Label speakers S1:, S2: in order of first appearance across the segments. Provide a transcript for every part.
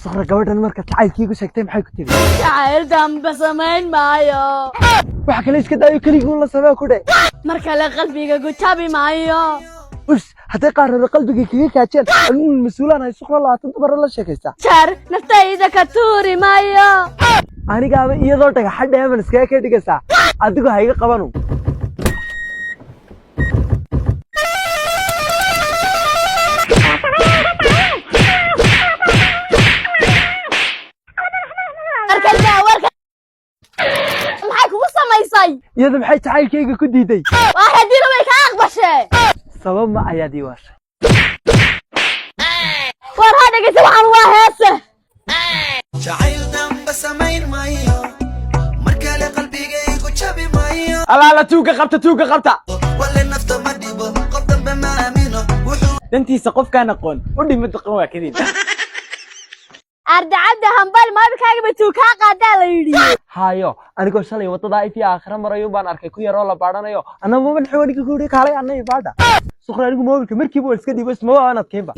S1: Suqra, gabadhan marka jacaylkiigu sheegtay, maxay ku tiri?
S2: Jacayl dambe samayn maayo.
S1: Waxa kale iska daayo, keligii un la samee ku dhe.
S2: Mar kale qalbiga gujabi maayo.
S1: Us hadday qaar hore qalbiga kaga kaajeen, anugu mas-uulaan hay. Suqra, 20 dumara la sheekaysaa.
S2: Jar naftayda ka tuuri maayo.
S1: Anigaaba iyadoo dhagaxa dheeman iskaga ka dhigaysaa, adigu ha iga qabanu.
S2: Warka warka, maxay kugu samaysay?
S1: Iyada maxay jacaylkayga ku diiday?
S2: Waa hadina way kaa aqbashee.
S1: Sabab ma ayaad ii waashay?
S2: War ha dhegeysa, waxaan waa heese.
S3: Jacayl dambe samayn maayo, mar kale qalbigaygu jabi maayo.
S4: Alaala, tuugga qabta, tuugga qabta!
S3: Wale nafta ma dhibo, qof dambe ma aamino wuxuu.
S4: Dantiisa qofkaan aqoon u dhima daqan waa kadib.
S2: Arda Cabdi, hambal, moobilkaaga ba tuug kaa qaadaa la yidhi.
S1: Hayo, anigoo shalay waddadaa ifii aakhira marayo baan arkay ku yaroo la baadhanayo. Annaba madaxi wanigi ku yidhi, kaalay anna i baadha. Suqra, anigu moobilka markiiba waa iska dhiibo, ismaba aan adkaynba.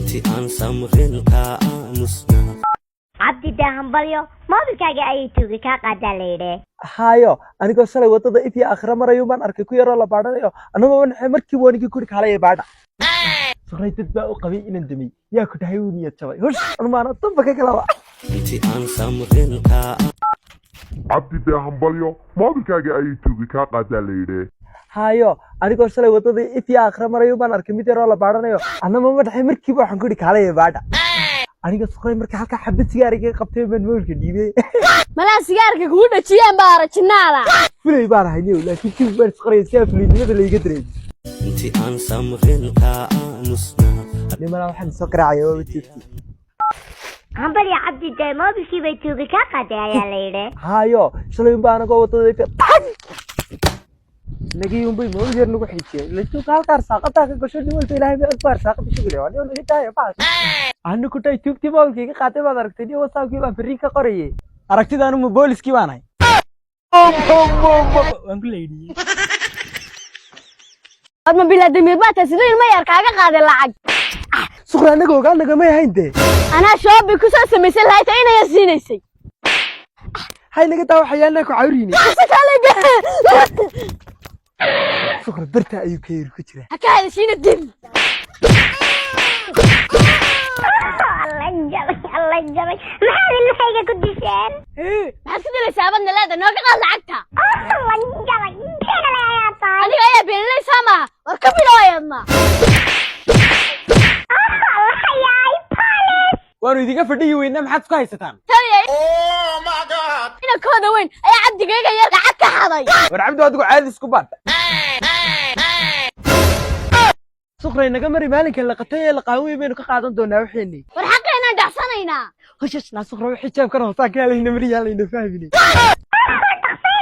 S5: Cabdi dee hambalyo, moobilkaaga ayay tuugi kaa qaadaa la yidhi.
S1: Hayo, anigoo shalay waddada ifii aakhira marayo baan arkay ku yaroo la baadhanayo. Annaba madaxi markiiba wanigi ku yidhi, kaalay i baadha. Suqray, dad baa u qabay inaan damay, yaa ku dhahay wuu niyad jabay? Hush, anumaana danba ka kalaba.
S6: Cabdi dee hambalyo, moobilkaaga ayay tuugi kaa qaadaa la yidhi.
S1: Hayo, anigoo shalay waddada ifii aakhira marayo baan arkay mid yaroo la baadhanayo. Annaba madaxay markiiba waxaan ku yidhi, kaalay i baadha. Aniga Suqray, marka halkaa xabad sigaar iga qabtay baan mobilka dhiibay.
S2: Malaa sigaarka kugu dhajiyeen baa arajinaala.
S1: Fulay baan ahay niyow, laakiin jib baan isqoraya si aan fulaynimada layga dareemin. Nimanaa waxaan soo garaacaya waaba jirti.
S5: Hambalyo Cabdi dee, moobilkii bay tuugi kaa qaaday ayaa la yidhi.
S1: Hayo, shalay unbaa anagoo waddada ifii tag nagii unbay mobil yar nagu xiijiyeen. Latuuka halka arsaaqadaa ka gasho, nin walba Ilaahay bay ku arsaaqada shugule waa nin naga daaya baas. Anu ku dhahay, tuugtii mobilka iga qaatay baad aragtay? Nin WhatsAppkii baan fariin ka qorayay.
S4: Aragtida anuma booliskii baan ahay, waan ku leydhiyey.
S2: Adma bilaadimir baa tahay, siduu ilmo yar kaaga qaaday lacag?
S1: Suqra, anaga ogaan nagamay ahayn dee.
S2: Anaa shopping ku soo samaysan lahayd ta inaya siinaysay.
S1: Hay, naga daa, waxyaanaa ku cawriini.
S2: Si kale.
S1: Suqra, barta ayuu ka yiri ku jiraa.
S2: Ha ka hadashiina dib.
S5: Alla jabay, alla jabay, maxaad ilmahayga ku disheen?
S2: Maxaad ku dilaysaa abadna leeda? Nooga qaad lacagta.
S5: Alla jabay, beenale ayaa tahay.
S2: Adiga ayaa beeninaysaa maaha? War ka bilowayadna.
S5: Alla hayaay, police!
S4: Waanu idinka fadhiyi weynaa, maxaad isku haysataan?
S2: Taliya, inankooda weyn ayaa cabdigayga yar lacag ka xaday.
S4: War Cabdi, adigu caadi isku baad.
S1: Suqray, naga mari, maalinka la qatay ee la qaawiyey baynu ka qaadan doonaa waxeenii.
S2: War xaqeenaan dhacsanaynaa.
S1: Hoshash naa Suqra, wixii jeebkan hoosaan ka helayna mariyaan layna fahmini.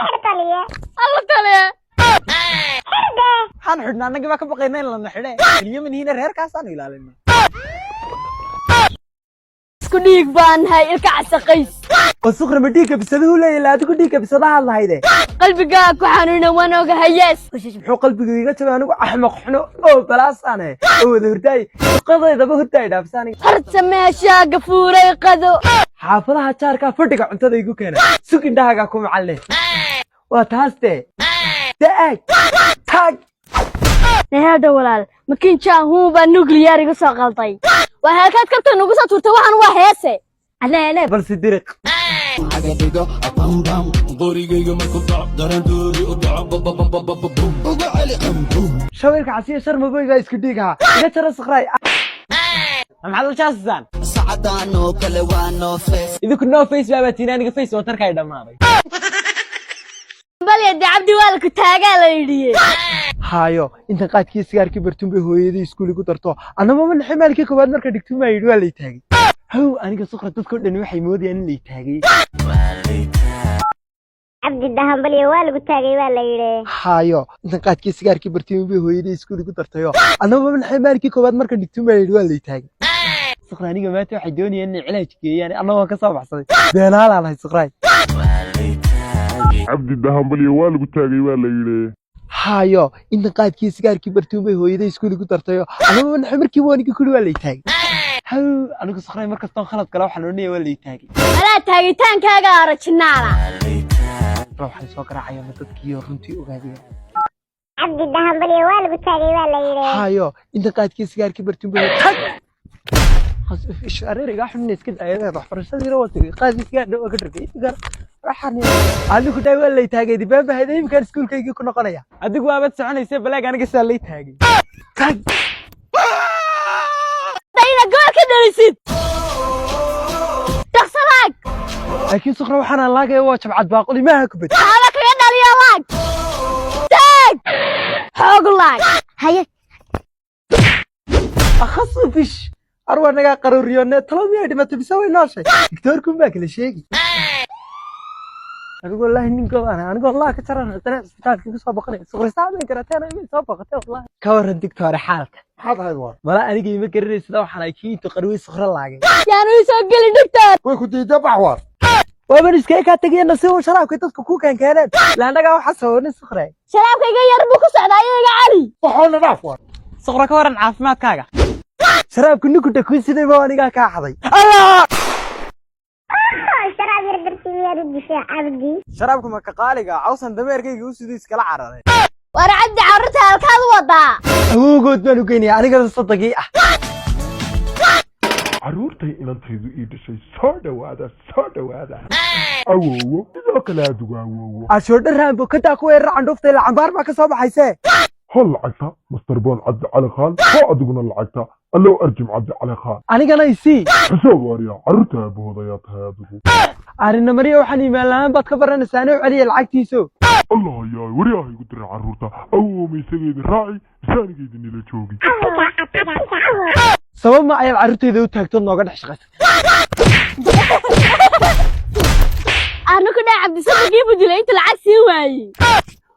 S5: Xir taliye.
S2: Alla taliya.
S4: Waxaan xidhnaa annagii baa ka baqayna in lana xidhe keliya manihiina, reerkaasaanu ilaalina.
S2: Isku dhiig baan nahay, ilka casaqays.
S1: Oo Suqra, ma dhiigga bisaduhu leeyahay? La adigu dhiigga bisadahaad lahayde.
S2: Qalbigaa ku xanuuna, waan ogahay, yes.
S1: Hoshash, muxuu qalbiga iga jabay? Anigu axmaq xuno oo balaasane oo wada hurdaay, shaqadaydaba hurdaay dhaafsa aniga.
S2: Horta meeshaa gafuuray qado.
S1: Xaafadaha jaarkaa fadhiga cuntada igu keena. Sug, indhahaagaa ku macalle, waa taas dee daag taag.
S2: Naheeda walaal, makiin jaahuun baa nuclear iga soo qalday. Waa halkaad kabta nugu soo tuurtay? Waxaan waa heese.
S5: Aleele.
S1: Balse diriq. Shawirka casiya sharmaboy baa isku dhiig ahaa, iga jara Suqraay.
S4: Maxaad la jaasisaan?
S3: Sacadaan oo kale waa no face.
S4: Idinku no face baa tiina, aniga face watarka ay dhammaaday.
S2: Balya dee Cabdi, waa laku taagaa la yidhi.
S1: Hayo, intan qaadkii sigaarkii bartuun bay hooyadii iskuul igu darto. Annaba ma naxay, maalinkii koowaad marka dhigtuun baa yidhi waa lay taagay. How, aniga Suqra, dadkoo dhan waxay moodayaan in lay taagay.
S5: Cabdi dahambalyo, waa lagu taagay waa la yidhi.
S1: Hayo, intan qaadkii sigaarkii bartuun bay hooyadii iskuul igu dartayo. Annaba ma naxay, maalinkii koowaad marka dhigtuun baa yidhi waa lay taagay. Suqra, aniga maanta waxay doonayaan inay cilaaj geeyaan, anna waan ka soo baxsaday, beenaalaan ahay Suqraay.
S6: Cabdi dahambalyo, waa lagu taagay waa la yidhi.
S1: Hayo, intan qaadkii sigaarkii bartuun bay hooyaday iskuul igu dartayo. Annaba ma naxay, markii waanigi kuli waa lay taagay. Haw, anigu Sukhray mar kastoon khalad gala waxaan odhanaya waa lay taagay.
S2: Malaa taagitaankaaga original ah.
S1: Waxaan soo garaacaya ma dadkii runtii ogaadaya?
S5: Cabdi dahambalyo, waa lagu taagay waa la yidhi.
S1: Hayo, inta qaadkii sigaarkii bartin buu tag areerigaa xunna iska daayadaheed, waxbarashadiina waa tegey, qaadkii sigaarna waa ka dhargay. Sigaar waxaan anigu dhaay waa lay taagay, dibaan baa hayday, iminkaan iskuulkaygii ku noqonaya.
S4: Adigu waabad soconaysa balaag, aniga saa lay taagay.
S1: Tag.
S2: Dayna gool ka dhalisid, dhaqso laag.
S1: Laakiin Sukhra, waxaan aan laagaya waa jabcad baaquli, maaha kubad.
S2: Haaba kaga dhaliyo, laag, taag, xoog laag, haye.
S1: Akhasu fish arwaa nagaa qaruuriyoone, talo miyay dhimatay mise way nooshay? Digtoorkun baa kala sheegi. Anigu wallaahi ninka baan anigu wallah ka jaran, haddana isbitaalka igu soo boqonaya. Sukhrisaa bay garateen imay soo boqotay wallahi. Ka waran digtoore xaalka?
S6: Maxaad ahayd waar?
S1: Mala aniga ima garanaysa, waxaan ay kii intu qarwey Sukhra laagay.
S2: Yaanu ii soo gelin, doctor.
S6: Way ku diiday, bax waar.
S1: Waaban iskaga kaa tegiya nasiib sharaabkay dadka ku keenkeeneen ila annagaa waxa sababanay, Sukhre.
S2: Sharaabka iga yar buu ku socdaa, iyaga cali.
S6: Waxoona dhaaf waar.
S4: Suqra, ka waran caafimaadkaaga?
S1: Sharaabka ninku dhakuun sidayba anigaa kaa xaday.
S5: Sharaab yar dartii miyaad u dishay Cabdi?
S4: Sharaabka maka qaaliga cawsan dameerkayga u siduu iskala cararay.
S2: War Cabdi, carruurta halkaad u wadaa?
S1: Awowgood baan u geynaya, anigana sodogii ah.
S6: Carruurtay inantaydu ii dhashay, soo dhowaada, soo dhowaada. Awoowo, sidoo kale adigu awoowo.
S1: Ashoodha raambo kadaa ku weerara candhuufta, ilaa cambaar baa ka soo baxaysee.
S6: Hol lacagta master boon Cabdi Cali Khaan, hoo adiguna lacagta allow arjim Cabdi Cali Khaan.
S1: Anigana isii.
S6: Xusood waarya, carruurta aabahood ayaa tahay adigu.
S1: Arina Mariya, waxaan iimaan la'aan baad ka baranaysaa, anoo celiya lacagtiiso.
S6: Allah yaa waryaha igu diray carruurta. Awow, ma isageydin raaci mise anigaydin ila joogi?
S1: Sabab ma ayaad carruurtayda u taagtood nooga dhex shaqaysa?
S2: Aanu ku dhaca, Cabdi safarkii buu dilay inta lacag siin waayey.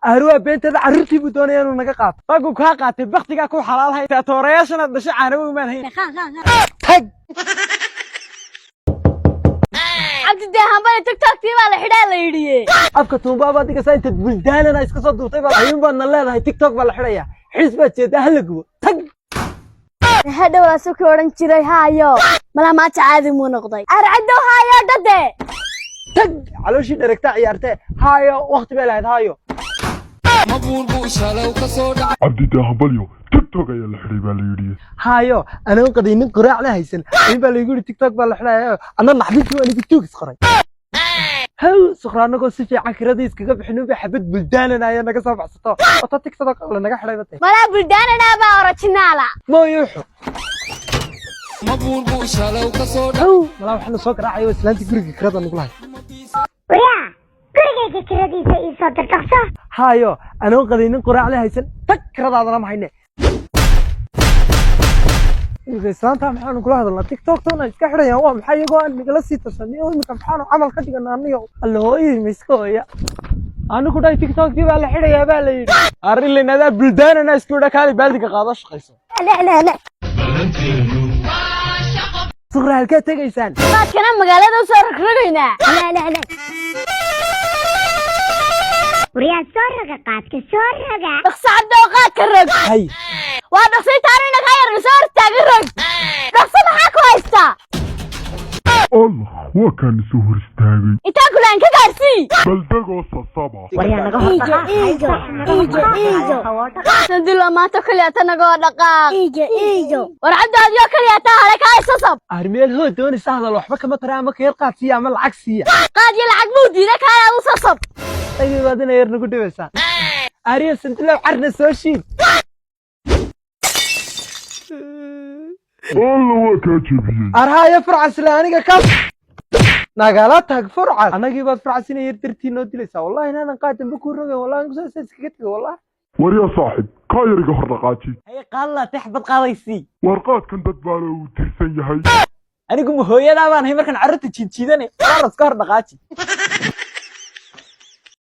S1: Ahruwaa beenteeda, carruurtii buu doonaya inuu naga qaato.
S4: Raggu kaa qaatay, baktigaa ku xalaalhay, toorayaashanaad dhashay caanawow maan hayn.
S1: Tag.
S2: Cabdi dee hambali, TikToktii baa la xidhaa la yidhiye.
S1: Afka tuumbaa baad dhigaysaa, intaad buldaanana iska soo duurtay baad ayuun baadna leedahay TikTok baa la xidhaya. Xiis baad jeedaa, hala gubo, tag.
S2: Hadhow asukii odhan jiray haayo, malaa maanta caadi muu noqday arcaddow, haayo dhade.
S1: Tag, calooshii dheregtaa ciyaartee. Haayo, waqti bay lahayd haayo.
S6: Cabdi daahambalyo, TikTok ayaa la xidhay baa la yidhi.
S1: Haayo, anaan qadaynin, quraacna haysan in baa laygu yidhi TikTok baa la xidhaya. Anna naxdintii waa nigu tuug isqoray. Haw Sukhra, anagoo si fiican kiradii iskaga bixin bay xabad buldaanana ayaa naga soo baxsato ota TikTok lanaga xidhay batay.
S2: Malaa buldaananaa baa original ah.
S1: Mooyuuxu haw, malaa waxaana soo garaacaya waa islaantii guriga kirada nagu lahay.
S5: Waryaa, gurigayga kiradiisa ii soo dir, dhaqso.
S1: Hayo, anoon qadaynin, quraacna haysan, tag, kiradaadana ma hayne. Imika islaanta maxaanu kula hadalnaa? TikTok-tana iska xidhayaan, waa maxay iyagoo aan nagala sii tashanay? Oo imika maxaanu camal ka dhiganaa aniga? Alla hooyay, ma iska hooya anigu dhahay TikTok-tii baa la xidhayaa baa la yidhi.
S4: Arrin adaa buldaanana isku dha, kaali baaldiga qaado, shaqayso.
S5: La la la.
S1: Suqra, halkee tegaysaan?
S2: Qaadkana magaalada usoo rogrogaynaa.
S5: La la la. Waryaa, soo roga qaadka, soo roga.
S2: Dhaqso Cabdoo, qaadka rog.
S1: Hay.
S2: Waa dhaqso, intaanu inaga yar soo hortaagin, rog dhaqso. Maxaa ku haystaa?
S6: Allah, waa kaana soo hor istaagay.
S2: Intaan kulaan ka gaarsii.
S6: Baldegoo sasaba.
S5: Waryaa, naga hor
S2: Iijo, iijo, iijo, iijo. Sandilo, maanta kaliya nagoo dhaqaaq.
S5: Iijo, iijo.
S2: War Cabdi, adiyo kaliya taa hale kaa isasab.
S1: Armeel hoo doonaysa hadal waxba kama tara, ama ka yar qaad siiya ama lacag siiya.
S2: Qaad iyo lacag buu diiday, kaale adu sasab.
S1: Tagay baad inay yar nagu dhibaysaa. Ariya Sandilow, carna soo shiid.
S6: Allah, waa kaa jebiyey.
S1: Arhaayo furcasle, aniga ka nagala tag furcas. Annagii baad furcas inay yar dartii noo dilaysaa. Wallahi inaanan qaad dambe kuu rogayn, wallahi anigu saasa iskaga tegay wallahi.
S6: Waryaa saaxib, kaa yariga hor dhaqaaji.
S4: Hay, qaadla tix bad qaadaysii.
S6: Waar qaadkan dad baana uu tirsan yahay.
S4: Anigu ma hooyadaa baan hay markaan carruurta jiidjiidanay? Walaal, iska hor dhaqaaji.